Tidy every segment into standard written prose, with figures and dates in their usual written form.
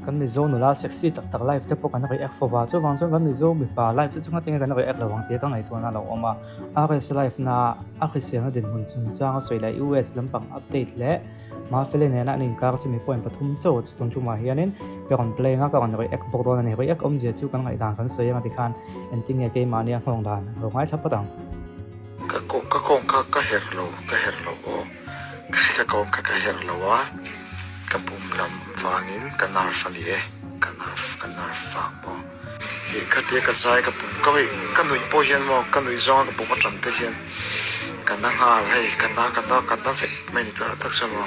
Kan Mizo nula sexy tak tak live te pawh kan react fo va, chuvang chuan kan Mizo mipa live te chu ngatinge kan react lo ang tih ka ngaihtuahna a lo awm a. RS live na a hriselna dinhmun chungchang a sawi leh US lampang update leh Mafeli nena an inkar chu mi point pathum chauh chu tun tumah hianin ka rawn play anga ka rawn react bawk dawn a ni. React awmzia chu kan ngaihdan kan sawi anga tikhan engtin nge keimahni a nghawng dan lo ngaithla phawt ang. Ka ka kawng kha ka herh lo ka herh lo aw ka kawng kha ka herh lo a ka pum lam vangin ka nerve a ni e ka nerve ka nerve vang maw ih khatia ka zai ka pum ka ka nuih pawh hian maw ka nuih zawnga ka pum atang te hian ka na nghal hei ka na ka na ka na vek mai ni tawh tak chuan maw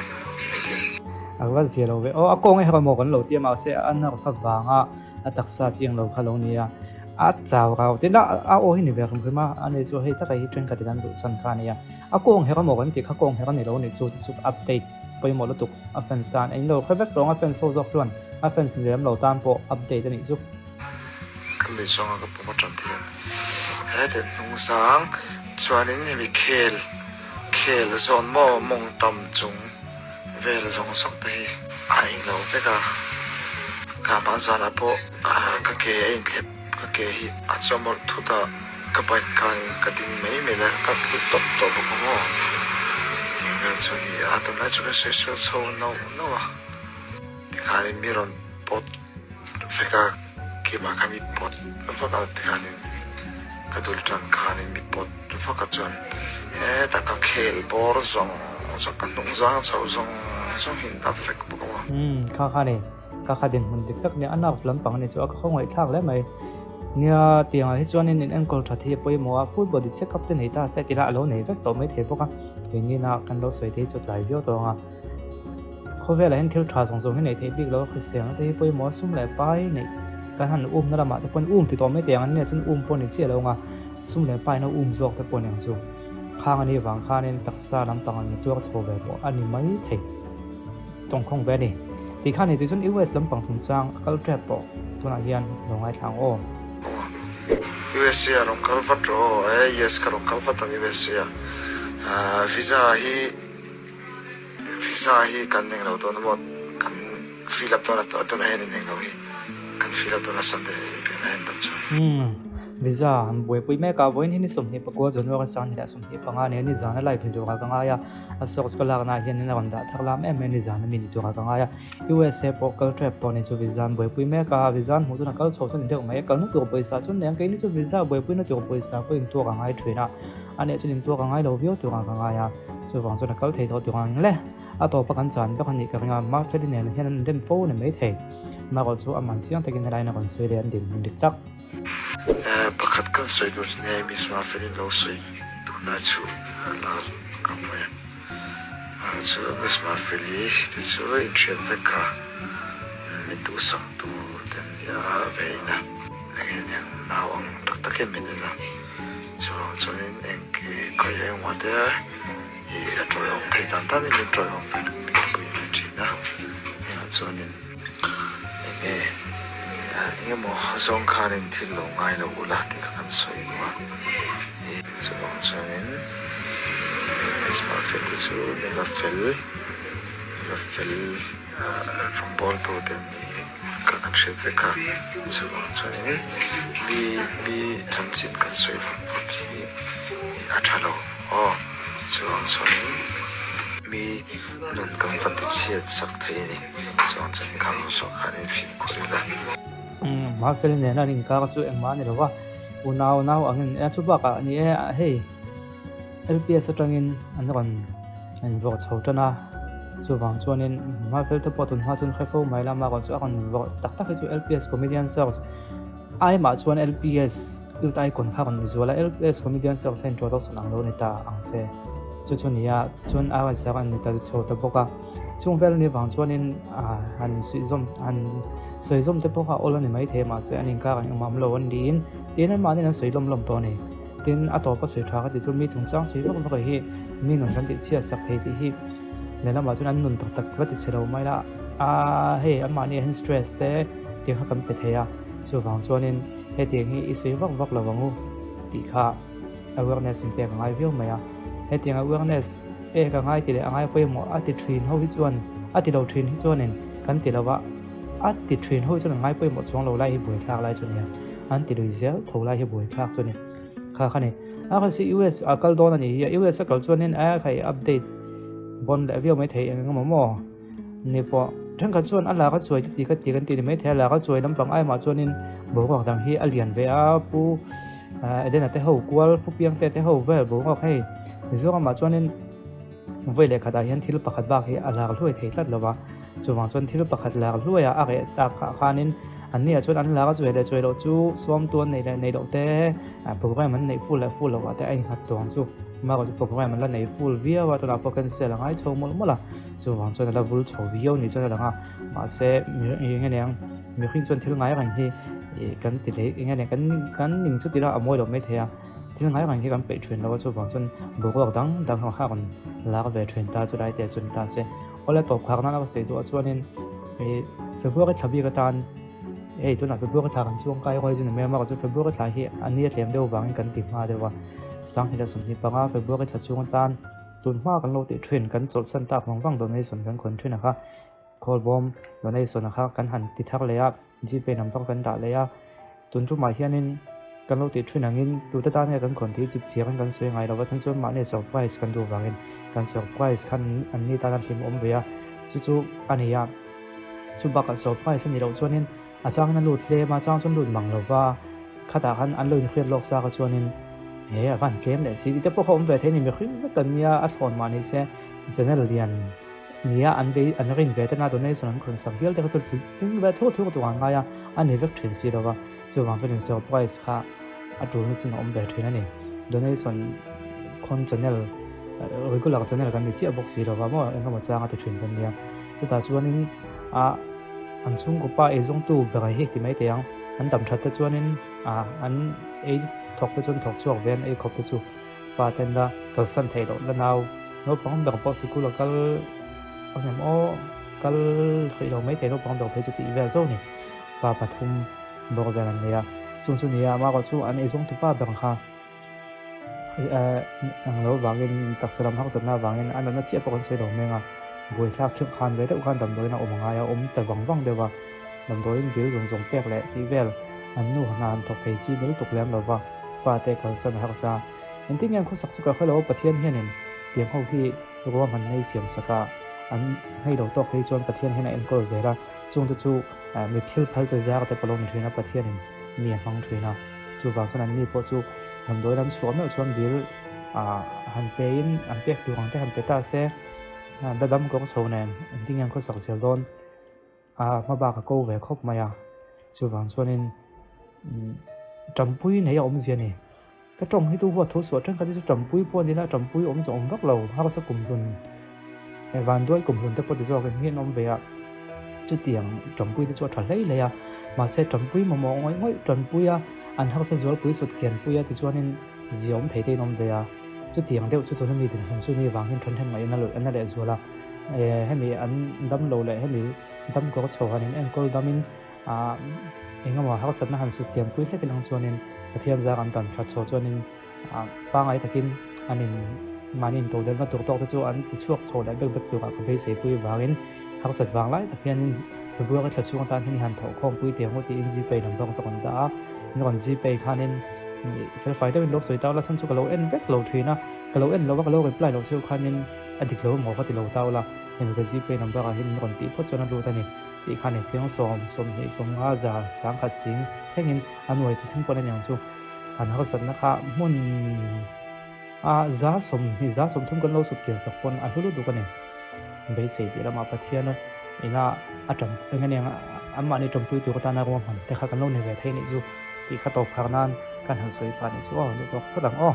engtin. A va zia lo ve aw a kawng erawh maw kan lo ti a mahse a nerve avanga a taksa chiang lo kha lo nia a chau rau tin a a aw hi ni ve hrim hrim a a ni chu hei taka hi thenkhat in an duh chhan kha a nia a kawng her amaw kan tih kha kawng her a ni lo a nih chu chu chu update pawimawh lutuk a fans tan a inlo hre vek tawh ang a fans ho zawk chuan a fans ni lem lo tan pawh update a nih chu. Ka nuih zawnga ka pum atang te hian hete hnung zang chuanin hemi khel khel zawn maw mawng tam chung vel zawng zawng te hi a englo vek a, ka hma zanah pawh ka ke a inthlep ka ke hi a chawmawlh thut a, ka bike khanin ka ding mai mai la ka tlu tawp tawh bawk ang aw tih vel chu a ni a, tunlai chu ka sawisel chho nauh nauh a, tikhanin mi rawn pawt vek a, keimah kha mi pawt vak a tikhanin ka dul tan khanin mi pawt vak a chuan hetah ka khel bawr zawng zawng ka hnung zang chho zawng zawng hi a vek bawk a. Umm kha kha ni ka kha dinhmun dik tak nia a nerve lampang a ni chu a ka khawngaih thlak hle mai nia tiangah hi chuanin in enkawl that hi a pawimawh a full body check up te nei ta se tila a lo nei vek tawh maithei bawk a keini na kan lo sawi te hi chu tlai viau tawh ang a. Khawvelah hian thil tha zawng zawng hi neih theih bik lo a, hriselna te hi pawimawh a, sum leh pai neih kan han um na lamah te pawhin um ti tawh mai teh ang an nia chuan um pawh ni chiah lo ang a, sum leh paina um zawk te pawh ni ang chu. Khang a nih vang khanin taksa lampang an tuar chho ve pawh a ni mai thei. Tawngkhawng ve a ni. Tih khan ni tih chuan US lampang chungchang a kal tep tawh tunah hian lo ngaithla ang aw. USA a rawn kal vat rawh aw, e yes ka rawn kal vat ang USA ah visa hi. Visa hi kan eng lo dawn emaw kan fill up dawn a tunah hian in eng lo hi kan fill up dawn a Sunday pianah hian dam chuan. Umm visa an buaipui mek a vawiin hi ni 24 January 2025 nia nizan a live ni turah ka ngai a a source ka lakna ah hian in a rawn dah thar lam em mai nizan ami ni turah ka ngai a USA pawh kal trap tawh ni chu visa an buaipui mek a visa an hmuh chuan a kal chho chu ni deuh mai a kalna tur pawisa chu nen keini chu visa buaipui na tur pawisa pawh intuak a ngai thin a a nih chuan intuak a ngai lo viau turah ka ngai a. Chuvang chuan a kal thei tawh tur ang le. A tawpa kan chan vek a nih ka ring a, Mafeli nen hian an dem fo ni maithei. Marawh chu a man chiang takin helaiin a rawn sawi leh an dinhmun dik tak. Pakhat kan sawi tur chu nia Miss Mafeli lo sawi tunlai chu la ka hmu e. Chu Miss Mafeli te chu inhriat vek kha min duhsak tu te an nia ve in a. Eng eng nau ang tak tak hian min en a. Chuvang chuanin eng khawi engmah te ih a tawiawm theih dan danin min tawiawm ve min pui ve thin a, engah chuanin eng nge eng emaw zawng khanin thil lo ngai lo ula tih kha kan sawi duh a, ih chuvang chuanin Ismail fel te chu nula fel nula fel rawngbawltu te an ni. Ka kan hriat vek a, chuvang chuanin mi mi chanchin kan sawi vak vak hi a tha lo aw, chuvang chuanin mi nun kan va ti chhiat sak thei a ni, chuvang chuanin khang ho zawk khanin fimkhur ila. Mahfel nena an inkar chu engmah a ni lo va, unau nau angin e chu bakah ni e hei. LPS atangin an rawn vawrh chho tan a, chuvang chuanin Marvel te pawh tunhma chuan hre fo mai la, amaherawh chu a rawn vawrh tak tak hi chu LPS Comedian Search aimah chuan LPS Youth Icon kha a rawn ni zual a, LPS Comedian Search a introduction ang lo ni ta ang se chu chu ni a, chuan RSR an ni ta chho ta bawk a, chung vel anih vang chuanin han suihzawm han sawizawm te pawh kha a awl a ni maithei mahse an inkar an awm lo an niin tiin anmahniin an sawi lawm lawm tawh a ni. Tin, a tawpa sawi tha ka ti chu mi chungchang sawi vak vak hi mi nun kan tihchhiat sak thei tih hi lehlamah chuan an nun tak tak va ti chhe lo mai la, a hei anmahni ah hian stress te tih kha kan pe thei a, chuvang chuanin hetiang hi i sawi vak vak lo ang u tih kha awareness in pek a ngai viau mai a, hetiang awareness pek a ngai ti leh a ngai pawimawh a ti thin ho hi chuan a ti lo thin hi chuanin kan ti lo a. A ti thin ho chuan an ngai pawimawh chuang lo lai hi buaithlak lai chu nia. An ti lui zel tho lai hi buaithlak chu ni. Kha kha ni. A kha si US a kal dawn a nih hi a. US a kal chuanin a kha i update bon leh viau mai thei eng emaw maw ni pawh. Thenkhat chuan a lak a chuai chu ti kha ti kan ti ni mai thei a. Lak a chuai lampang aimah chuanin boruak dang hi a lian ve a. Pu Edena te ho kual, Pu Piangte te ho vel boruak hei Mizoramah chuanin Vawi leh khatah hian thil pakhat bak hi a lak hluai thei tlat lo va, chuvang chuan thil pakhat lak hluaia a reh tak ah khanin anni ah chuan an lak a chuai leh chuai loh chu sawmtu an neih leh neih loh te, program an neih full leh full loh ah te a innghat tawng chu. Amaherawhchu chu program an la nei full viau a, tunah pawh cancel a ngai chho mawlh mawlh a, chuvang chuan a la vul chho viau ni chuan a lang a, mahse eng nge niang mihring chuan thil ngai reng hi kan ti thei eng nge niang kan ning chu tila a mawi lo maithei a. Thil ngai reng hi kan peih thin lo a, chuvang chuan boruak dang dang ho kha a rawn lar ve thin ta chu lai te chu ni ta se. Awle tawp khar nana ka sawi duh a chuanin ih February thla bik atan hei tunah February thla kan chuang kai ruai chu ni mai a, amaherawhchu chu February thla hi a ni a tlem deuh vangin kan ti hma deuh a, 2025 February thla chhung atan tun hma kan lo tih thin kan chawlhsan tak vang vang donation kan khawn thin a kha khawlbawm donation a kha kan han ti thar leh a. Gpay number kan dah leh a, tun tumah hianin kan lo tih thin angin tute tan nge kan khawn tih chip chiangin kan sawi ngai lo va, chhan chuan mahni surprise kan duh vangin kan surprise khan an ni tan a hlim awm ve a, chu chu a ni a, chu bakah surprise a nih loh chuanin a changin a lut tlem a, a chang chuan lut mang lo va, khatah khan an lo inhriat lawk sa kha chuanin he a van tlem leh si tih te pawh kha awm ve thei a ni, mihring vek kan nia a thlawn mah ni se channel lian. Nia, an bei an rin ve tena donation an khawn sak vial te kha chu tling ve thur thur tur an ngai a, a ni vek thin si lova, chuvang chuan in surprise kha a tulna chin a awm ve thin a ni. Donation khawn channel regular channel kan ni chiah bawk si lova maw eng emaw chang a ti thin kan nia. Chutah chuanin a an chhungkaw pa eizawngtu ber hi ti mai thei ang, an dam that te chuanin a an ei thawk te chuan thawk chhuak ve an ei khawp te chu. Pa ten la kalsan theih loh la nau naupang ber pawh sikul a kal a ngem aw kal theih lo mai thei naupang ber phei chu tih vel chauh a ni. Pa pathum bawk vel an nei a, chung chu nia amaherawh chu an eizawng tu pa ber kha ang lo vangin taksa lam harsatna avangin a natna chiah pawh kan sawi lo hmeng a, buaithlak kheuh khan ve deuh khan damdawiin a awm a ngai a, awm ta vang vang deuh a, damdawiin bill zawng zawng pek leh tih vel an nu hna an thawk thei chi nil tuk lem lo va. Fate kalsan a harsa. Engtin nge an khawsak chu ka hre lo, Pathian hianin tiang ho hi ruahman nei siam sak a, an nghei lo tawk phei chuan Pathian hian a enkawl zel a, chungte chu mi phil phal te zar te pawh lo ni thin a, Pathianin mi a hmang thin a, chuvang chuan anni pawh chu damdawi lam chhuah meuh chuan bill han pe in an pek tur ang te han pe ta se, dadam kawng chho nen engtin nge an khawsak zel dawn. A hma bak a ko ve khawp mai a, chuvang chuanin Tampui nei a awmzia a ni. Ka tawng hi tu huat tho suah thenkhat hi chu Tampui pawh a ni la, Tampui awm zawh awm vak lo, harsa kum hlun, vanduai kum hlun te pawh ti zawk in hi an awm ve a, chutiang Tampui te chu a tha hlei hlei a, mahse Tampui mamawh ngawih ngawih Tanpui a, an harsa zualpui sut kianpui a tichuanin zia awm thei te in awm ve a, chutiang deuh chu tuna mi dinhmun chu ni vang hian thahnem ngaih a na leh zual a. Hemi an dam lo leh hemi dam kawr chho han in enkawl dam in ah eng emaw harsatna han sut kiam pui hlek ilang chuan in Pathian zar an dan that chho chuan in ah pangai takin an in mahni in todelna tur tawk te chu an ti chhuak chho leh bek bek turah ka beisei pui vangin harsat vang lai tak hian in February thla chhung atan hian i han thawh khawm pui teh ang u tiin Gpay lam bawk ka rawn dah a, in rawn Gpay khanin felfai deuhin lo sawi tau la chhan chu ka lo en vek lo thin a, ka lo en lo a ka lo reply loh cheu khanin A dik lo maw ka ti lo ta ula, hemi ka Gpay number ah hian min rawn tih phawt chuan a lut a ni tih khan engchiang 10, 20, 50, 100, 10,000 sing thlengin a nuai ti thleng pawh a ni ang chu. An harsatna kha hmun a 20, 130 kan lo sut kian sak pawn a hlu lutuk a ni. Beisei tih lamah Pathian ina a ṭan eng a nia anmahni ṭawmpui tur atana ruahman te kha kan lo ni ve thei anih chu tih kha tawp khar nan kan han sawi phah anih chu aw, duh tawk phawt ang aw.